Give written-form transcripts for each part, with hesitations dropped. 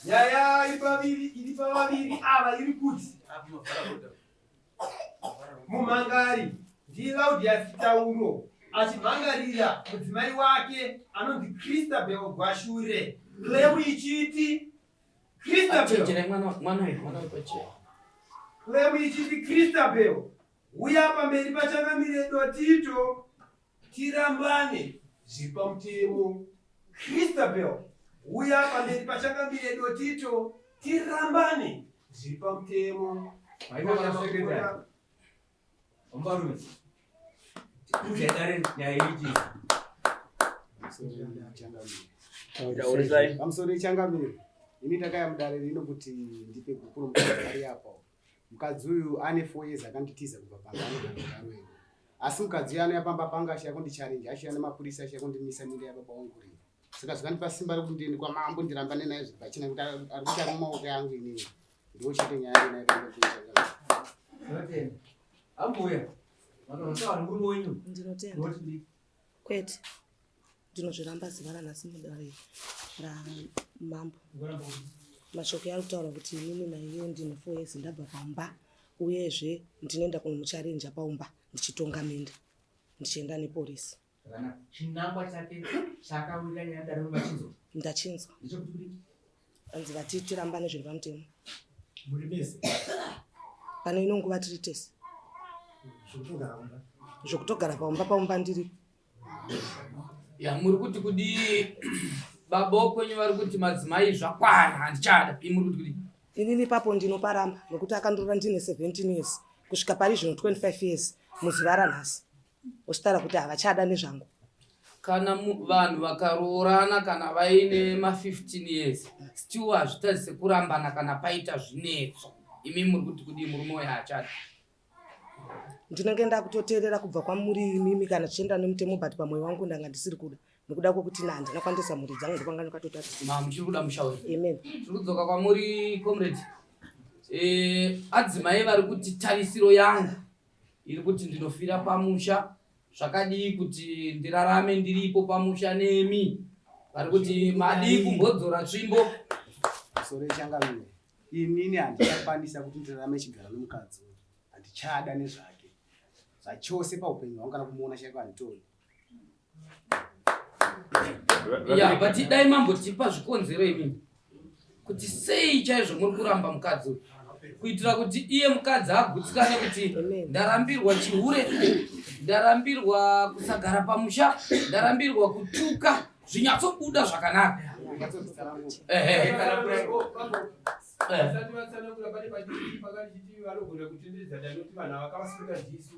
Nyaya iri paviri iri pavaviri ava iri kuti mumhangari ndiLaudius Chitauro achimhangarira mudzimai wake anonzi Christabel Gwashure. Claim ichiti Christabel Chenjerai mwana mwana uyu mwana uyu pachena. Claim ichiti Christabel uya pamberi pachangamire Dotito Tirambane zviri pamutemo. Christabel huya pamberi pachangamire Dotito tirambane zviri pamutemo. Pamusoro ichangamire ini ndakaya mudare rino kuti ndipe gupuro mukadzi ari apa mukadzi uyu ane four years akanditiza kubva pamba anogara kugarweni asi mukadzi uyu anouya pamba panga ashiya kundicharenja ashiya nemapurisa ashiya kundimisa minda yababa wangu rini saka zvikandipa simba rekuti ndiende kwamambo ndirambane naye zviri pachena kuti ari kuti ari mumaoko yangu inini ndiwo chete nyaya yangu naye pamba Ambuya, vanotaura murume wenyu. Ndinotenda. Kwete. Ndinozviramba zuva ranhasi mudare ramambo. Mashoko ari kutaura kuti inini naiye ndine four years ndabva pamba uyezve ndinoenda kunomucharenja paumba ndichitonga minda ndichienda nepolisi. Zvakanaka. Chinangwa chake chaakawirira nyaya dare machinzwa. Ndachinzwa. Ndechekuti kudii? Hanzi vati tirambane zviri pamutemo. Muri mese. Pane ino nguva tiri tese. Zvekutogara pamba. Zvekutogara paumba paumba ndiri. Ya muri kuti kudii? Baba kwenyu vari kuti madzimai zvakwana handichada. Imi muri kuti kudii? Inini ipapo ndinoparamba nekuti akandorora ndine 17 years kusvika pari zvino 25 years muzuva ranhasi. Uchitaura kuti havachada nezvangu. Kana vanhu vakaroorana kana vaine ma 15 years still hazvitadzise kurambana kana paita zvinetso. Imi muri kuti kudii murume uyo haachada? Ndinenge ndakutoteerera kubva kwamuri imimi kana tichienda nemutemo but pamwoyo wangu ndanga ndisiri kuda nekuda kwekuti na handina kwandisa mhuri dzangu ndopanga ndakatotarisa. Ma muchiri kuda musha wenyu. Amen. Tiri kudzoka kwamuri comrade. Eh, adzimai vari kuti tarisiro yangu iri kuti ndinofira pamusha zvakadii kuti ndirarame ndiripo pamusha nemi vari kuti madii kumbodzora tsvimbo Sore changamire. Inini handichakwanisa kuti ndirarame chigara nomukadzi uyu. Handichada nezvake. Zvachose paupenyu hwangu kana kumuona chaiko handitodi. Ya, but dai mambotipa zvikonzero imimi kuti sei chaizvo muri kuramba mukadzi uyu kuitira kuti iye mukadzi agutsikane kuti ndarambirwa chihure ndarambirwa kusagara pamusha ndarambirwa kutuka zvinyatsobuda zvakanaka. Ehe. Vasati vatsanangura pane pachiti pakachiti vanogona kutenderedza danoti vanhu ava vakavasuka ndisu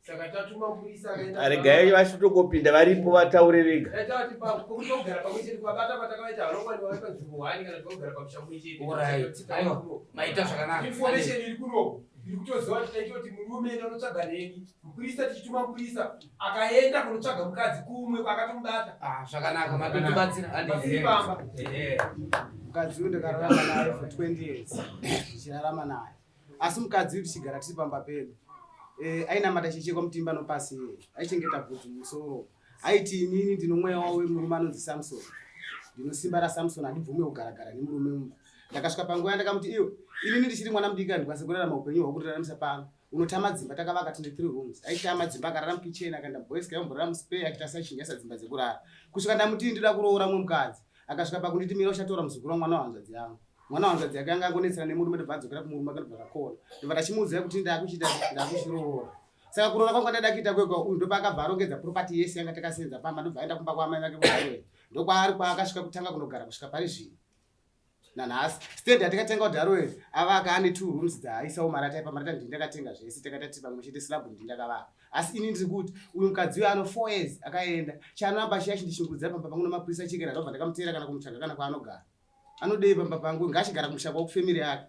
saka tatuma mupurisa akaenda Regai vachitongopinda varipo vataure vega. Tati kutogara pamwe chete kuvabata kwatakavaita vanongwani vari panzvimbo hwani kana tikagara pamusha mumwe chete. Alright. Aiwa, maita zvakanaka. Information iri kuno iri kutoziva kuti taita kuti murume enda unotsvaga neni mupurisa tichituma mupurisa akaenda kunotsvaga mukadzi kumwe kwakatomubata. Ah, zvakanaka matotibatsira. Pasiri pamba. Mukadzi uyu ndakararama naye for 20 years ndichirarama naye asi mukadzi uyu tichigara tiri pamba pedu eh, ainamata cheche kwamutimba nopasi iye aichengeta bvudzi mumusoro aiti inini ndino mweya wawe murume anonzi Samson ndino simba raSamson handibvume kugaragara nemurume mumba ndakasvika panguva yandakamuti iwe inini ndichiri mwana mudiki handikwanise kurarama upenyu hwakutiraramisa pano unotama dzimba takavaka tine three rooms aitama dzimba akarara mukitchen akaenda boys kaimborara muspare akita sachinjasa dzimba dzekurara kusvika ndamuti ndinoda kuroora mumwe mukadzi akasvika pakunditi mira uchatora muzukuru wamwana wahanzvadzi yangu mwana wahanzvadzi yake anga angonetsana nemurume ndobva adzokera kumurume akanobva kakona ndobva ndachimuudzira kuti ndakuchita ndakuchiroora saka kuroora kwangu kwandada kuita kwega uyu ndopaakabva arongedza property yese yanga takasenza pamba ndobva aenda kumba kwaamai vake kudarwe ndokwaari kwaakasvika kutanga kunogara kusvika pari zvino nanhasi stand yatakatenga kudharoe avaka ane two rooms dzaaisawo marata ipa marata ndini ndakatenga zvese takaita tiri pamwe chete slab ndini ndakavaka asi ini ndiri kuti uyu mukadzi uyo ano four years akaenda chaanoamba chiya chindishungurudzira pamba pangu nemapurisa chekera ndobva ndakamuteera kana kumutsvaga kana kwaanogara anodei pamba pangu ngaachigara kumusha kwavo kufamily yake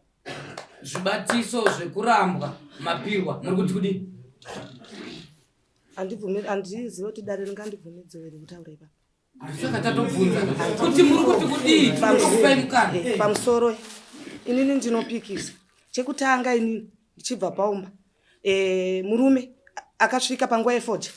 Zvibatiso zvekurambwa mapirwa muri kuti kudii? Handibvumi handizive kuti dare ringandibvumidze here kutaura ipapa. Saka tatobvunza kuti muri kuti kudii tinokupai mukana. Eh, pamusoro inini ndinopikisa chekutanga inini ndichibva paumba eh, murume akasvika panguva yefodya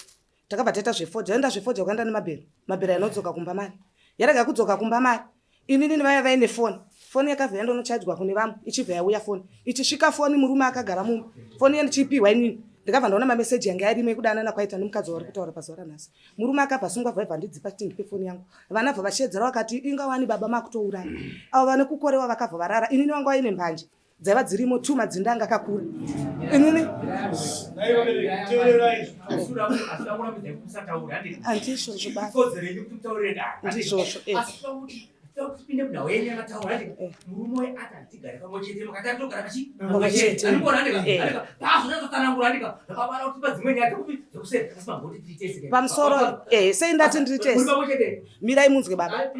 takabva taita zvefodya enda zvefodya ukaenda nemabhero mabhero ainodzoka kumba mari yarega kudzoka kumba mari inini vaya vaine foni Foni yakabva yandonochajwa kune vamwe ichibva yauya foni. Ichisvika foni murume akagara mumba. Foni yandichipiwa inini. Ndakabva ndaona mameseji yanga yarimo ekudanana kwaita nemukadzi wavari kutaura pazuva ranhasi. Murume akabva asungwa bva aibva andidzipa achiti ndipe foni yangu. Vana bva vasheedzera vakati inga wani baba makutouraya. Avo vane kukorewa vakabva varara. Inini wanga waine mbanje dzaiva dzirimo tu madzinda anga akakura. Inini handizvozvo baba. Ndizvozvo eh. Tipinde munhau yenyu yamataura eh. Murume uyu ati handigare pamwe chete makati anotogara pachi pamwe chete andikuona andika eh. andika paazonyatotsanangura andika zvakabara kuti pa dzimwe nyaya dzekupi dzekuseri asi mamboti tiri tese pamusoro eh sei ndati ndiri tese pamwe chete mirai munzwe baba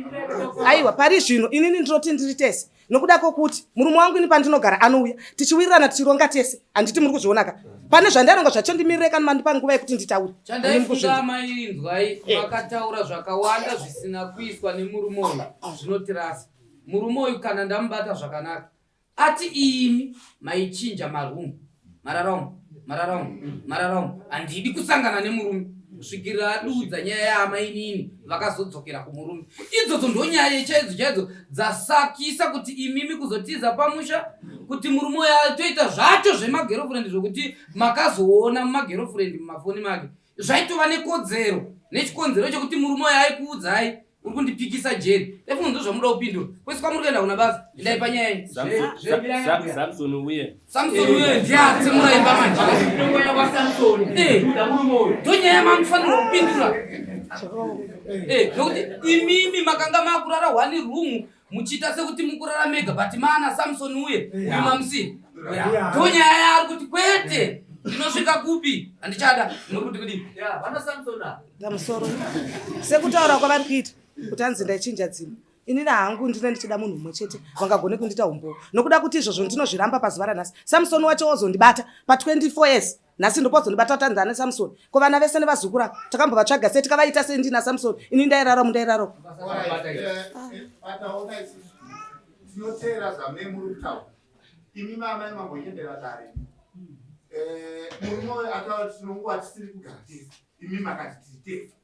aiwa pari zvino inini ndinoti ndiri tese nokuda kwokuti murume wangu ini pandinogara anouya tichiwirirana tichironga tese handiti muri kuzvionaka pane zvandaronga zvachondimirire kana mandipa nguva yekuti nditaure Chandaifunga amai inzwai eh. makataura zvakawanda zvisina kuiswa nemurume uyu zvinotirasa. Murume uyu kana ndamubata zvakanaka ati imi maichinja maroom mararamu mararamu mararamu handidi kusangana nemurume kusvikira adudza nyaya yaamainini vakazodzokera kumurume idzodzo ndonyaya chaidzo chaidzo dzasakisa kuti imimi kuzotiza pamusha kuti murume uyo atoita zvacho zvemagerofurendi zvekuti makazoona mumagerofurendi mumafoni make zvaitova nekodzero nechikonzero chekuti murume uyo aikuudzai uri kundipikisa jeri efunga ndo zvamuda kupindura kwese kwamuri kuenda kuna basa endai panyaya iyi Samson uye Samson uye ndiye atsemura imba manje eh, ndonyaya mamufanirwa kupindura eh, nokuti imimi makanga makurara one room muchiita sekuti mukurara mega but maana Samson uye uyu mamusiya ndonyaya yaari kuti kwete ndinosvika kupi handichada muri kuti kudii pamusoro sekutaura kwavari kuita kuti hanzi ndaichinja dzimba inini hangu ndine ndichida munhu mumwe chete vangagone kundiita umbowo nokuda kuti izvozvo ndinozviramba pazuva ranhasi samusoni wacho wozondibata pa24 years nhasi ndopozondibata kuti hanzi ane samusoni ko vana vese nevazukuru ava takambovatsvaga sei tikavaita sei ndina samusoni ini ndairara mundairaro tinoteera zvamune muri kutaura imi mamai mamboyendera dare eh, murume uyo ataura kuti tinonguva tisiri kugara tese imi makati tiri tese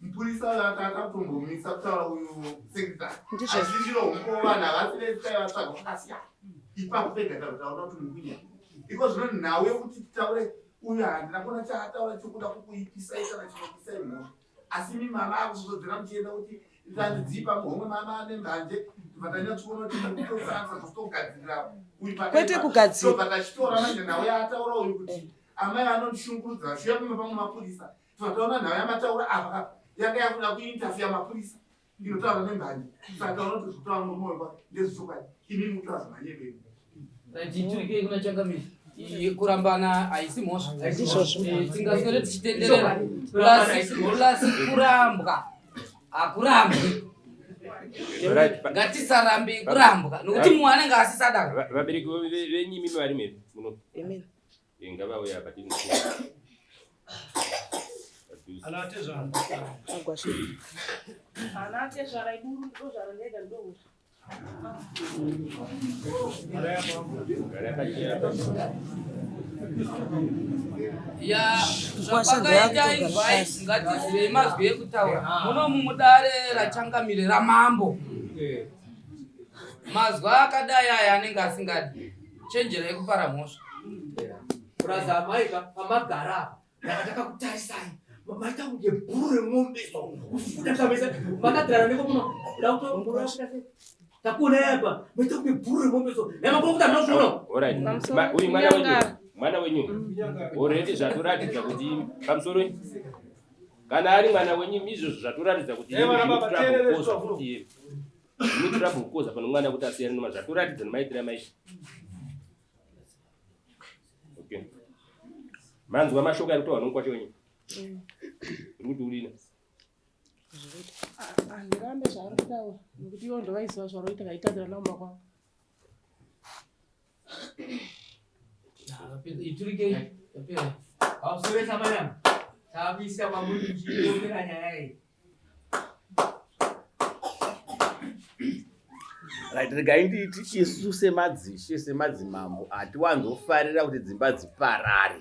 mupurisa uyo akata kutombomisa kutaura uyu sekretary azvizviro humbo vanhu havasi vese taivatsvaga vakasiyana ipapo pega tautaura kuti mukunya iko zvino nhau yekuti titaure uyu handina kuona chaataura chokuda kukuipisai kana chinopisai mhosva asi imi mama akuzodzera muchienda kuti tandidzipa muhomwe mama nembanje vatanyatsoona kuti mukutosanza zvotogadzirira uyu kwete kugadzira tobva tachitora manje nhau yaataura uyu kuti eh. amai vanondishungurudza vachiuya pamwe pamwe mapurisa tobva taona nhau yamataura apa kapa yanga yakuda kuinterfeya mapurisa inotaura nembanje saka taona kuti zvekutaura murume wekwa ndezvechokwadi imi mutaura zvamanyebeni Titurikei kuna changamire. Kurambana haisi mhosva. Eh, tingaswere tichitenderera. Plus kurambwa. Hakurambwi. Ngatisarambe kurambwa nokuti mumwe anenge asisada. Vabereki venyu imimi vari mepi muno? Amen. Eh, ngavauye apa tiri. Ana tezvara. Agwashe. Ana tezvara iburu ndozvara ndega ndohura. Zvapakaita izvai ngatizivei mazwi ekutaura munomu mudare rachangamire ramambo mazwi akadai aya anenge asingadi chenjerai kupara mhosva purazi amaika pamagara apa ndanga ndakakutarisai maita kunge bhuru remombe so kufuda kamesa makagara neko muno takuona apa maita kunge bhuru remombe so nemakurokuta ndinozviona Alright. Uyu mwana wenyu mwana wenyu already zvatoratidza kuti pamusoro kana ari mwana wenyu izvozvo zvatoratidza kuti inotora kukoza pano mwana kuti asiyane noma zvatoratidza nemaitira maita Okay. Manzwa mashoko ari kutaurwa nomukwasha wenyu. Uri kuti urina. Handirambe zvaari kutaura nekuti ivo ndovaiziva zvaroita vaitadzira nauma kwavo. Iturikei. Yapera. Pamusoro samanyama. Takuisa kwamuri muchiomera nyaya iyi. Right, regai nditi isu semadzishe semadzimambo hatiwanzofarira kuti dzimba dziparare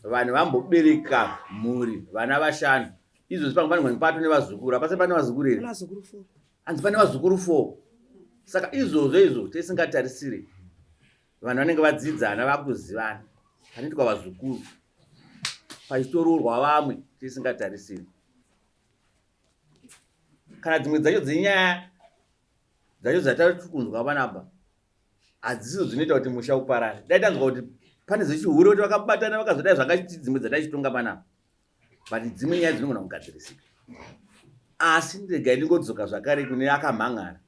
vanhu vambobereka mhuri vana vashanu izvozvi pamwe panogona pato nevazukuru hapasi pane vazukuru here hanzi pane vazukuru four. Saka izvozvo izvo tisingatarisire vanhu vanenge vadzidzana vakuzivana panoitwa vazukuru pachitoroorwa vamwe tisingatarisiri kana dzimwe dzacho dzenyaya dzacho dzatari kunzwa panapa hadzisizo dzinoita kuti musha uparare dai tanzwa kuti pane zvechihure kuti vakabatana vakazodai zvakachiti dzimwe dzataichitonga panapa but dzimwe nyaya dzinogona kugadzirisika asi regai ndingodzoka zvakare kune akamhan'ara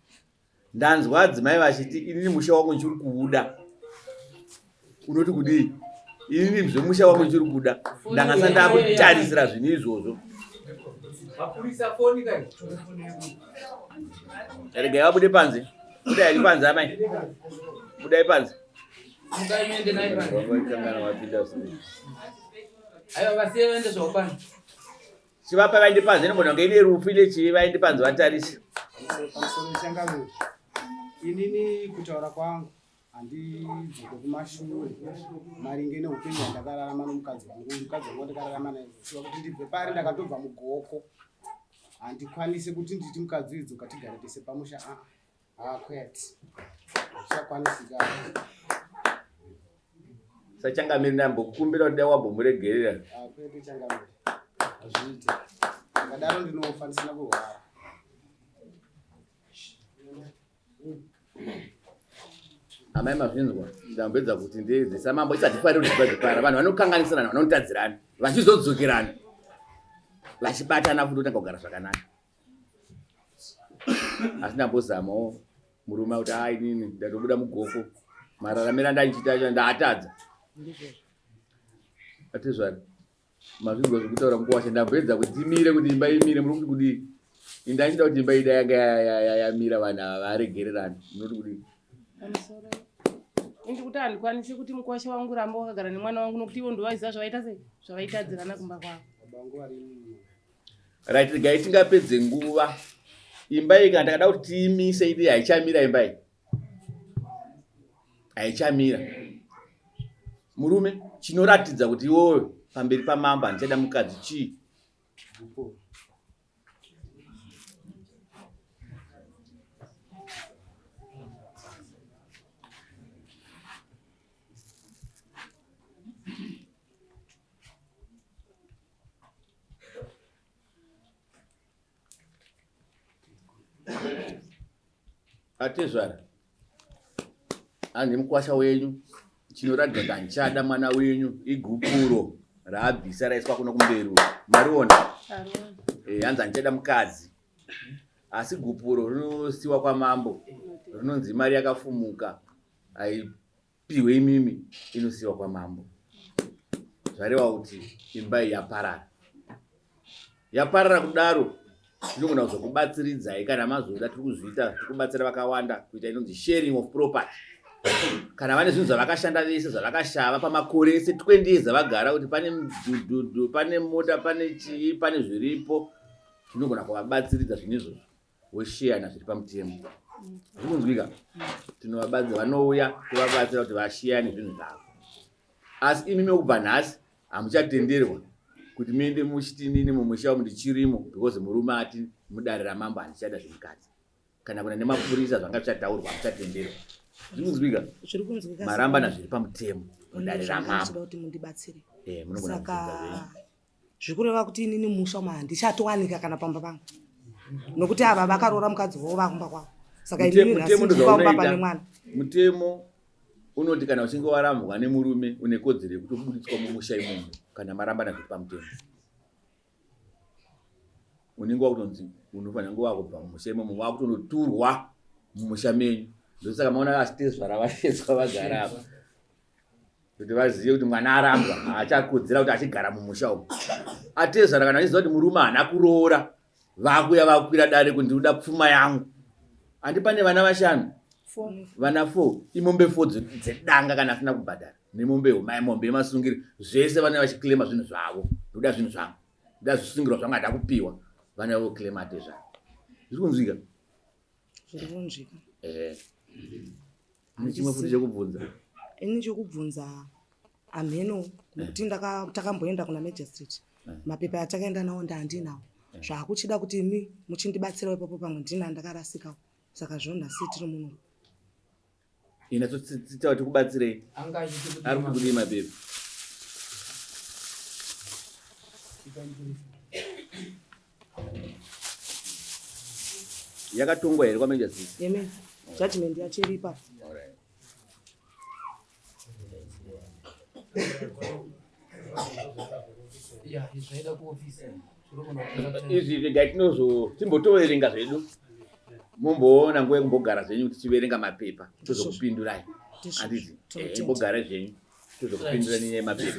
ndanzwa adzimai vachiti inini musha wangu ndichiri kuuda unoti kudii inini zvemusha wangu ndichiri kuda ndanga sandakutarisira zvinhu izvozvo regai vabude panze budai panze amai budai panze Chivapa vaende panze inogona kunge ine rufu ine chii vaende panze vatarise. Pamusoro changamire. Inini kutaura kwangu handidzoke kumashure maringe neupenyu hwandakararama nomukadzi wangu. Mukadzi wangu wandakararama naye shuwa kuti ndibve pari ndakatobva mugoko. Handikwanise kuti nditi mukadzi uyu dzoka tigare tese pamusha ah. Ah, kwete. Zvichakwanisika. Sachangamire ndambokumbira kuti dai wambomuregerera. Ah, kwete changamire. Hazviite. Ndakadaro ndinofa ndisina kurwara. Amai mazvinzwa, ndamboedza kuti ndiedze samambo isati fanira kuti dzipara. Vanhu vanokanganisirana, vanotadzirana, vachizodzokerana. Vachibatana futi kutanga kugara zvakanaka. asi ndambozamawo murume kuti a inini ndatobuda mugoko mararamiro andandichiita acho ndaatadza atezvara mazvinzwa zvekutaura mukuwasha ndamboedza kuti imire kuti imba imire muri kuti kudii indanchida kuti imba ida yanga yamira vanhu ava varegererana munoti kudii Indi kuti handikwanisi kuti mukwasha wangu ramba wakagara nemwana wangu nokuti ivo ndovaiziva zvavaita sei zvavaitadzirana kumba kwavo. Right, regai tingapedze nguva. Imba iyi kana takada kuti tiimise idi haichamira imba iyi. Haichamira. Murume chinoratidza kuti iwowe pamberi pamambo handichada mukadzi chii? Atezvara, hanzi mukwasha wenyu chinoratidza kuti handichada mwana wenyu igupuro raabvisa raiswa kuno kumberi mariona eh, hanzi handichada mukadzi asi gupuro rinosiwa kwamambo rinonzi mari yakafumuka Pihwe imimi inosiwa kwamambo. Zvareva kuti imba iyi yaparara. Yaparara kudaro tinogona kuzokubatsiridzai kana mazoda tiri kuzviita tiri kubatsira vakawanda kuita inonzi sharing of property kana vane zvinhu zvavakashanda vese zvavakashava pamakore ese 20 years avagara kuti pane mudhudhudhu pane mota pane chii pane zviripo tinogona kuvabatsiridza zvinhu izvozvo vosheyana zviri pamutemo zvikunzwika tinovabatsira vanouya tovabatsira kuti vasheyane zvinhu zvavo asi imi mekubva nhasi hamuchatenderwa kuti muende muchitinini mumusha umu ndichirimo because murume ati mudare ramambo handichada zvemukadzi kana kuna nemapurisa zvanga zvichataurwa hamuchatenderwa zviri kunzwika marambana zviri pamutemo mudare ramambo kuti mundibatsire eh, saka zvikureva kuti inini musha umu handichatowanika kana pamba pangu nokuti ava vakaroora mukadzi wavo vakumba kwavo saka inini nhasi ndiri pamba pane mwana mutemo unoti kana uchinge warambwa nemurume une kodzero yekutobuditswa mumusha imomo kana marambana zviri pamutemo unenge wakutonzi unofanira kunge wakubva mumusha imomo wakutonoturwa mumusha menyu ndosaka maona asitezvara vashedzwa vagara apa kuti vazive kuti mwana arambwa haachakodzera kuti achigara mumusha umu atezvara kana achiziva kuti murume haana kuroora vakuya vakwira dare kuti ndinoda pfuma yangu handi pane vana vashanu vana four imombe four dzedanga kana asina kubhadhara nemombe homai mombe yemasungiro zvese vane vachiclaima zvinhu zvavo ndoda zvinhu zvangu ndoda zvisungirwa zvangu hada kupiwa vana voclaima atezvara zviri kunzwika zviri kunzwika eh. Chimwe futi chekubvunza. Ini chekubvunza hamheno nekuti eh. takamboenda kuna magistrate eh. mapepa atakaenda nawo ndaandinawo eh. zvakuchida kuti imi muchindibatsirawo ipapo pamwe ndina ndakarasikawo. Saka zvino nhasi tiri muno. Ina totitaura tikubatsirei. Ari kudii mapepa? Yakatongwa here kwaMajor Sisi? Amen. Judgment yacho iri ipapo. Izvi regai tinozo timbotoverenga zvedu mumboona nguva yekumbogara zvenyu kuti tiverenga mapepa tozokupindurai handiti eh, imbogara zvenyu tozokupindurai nenyaya yemapepa.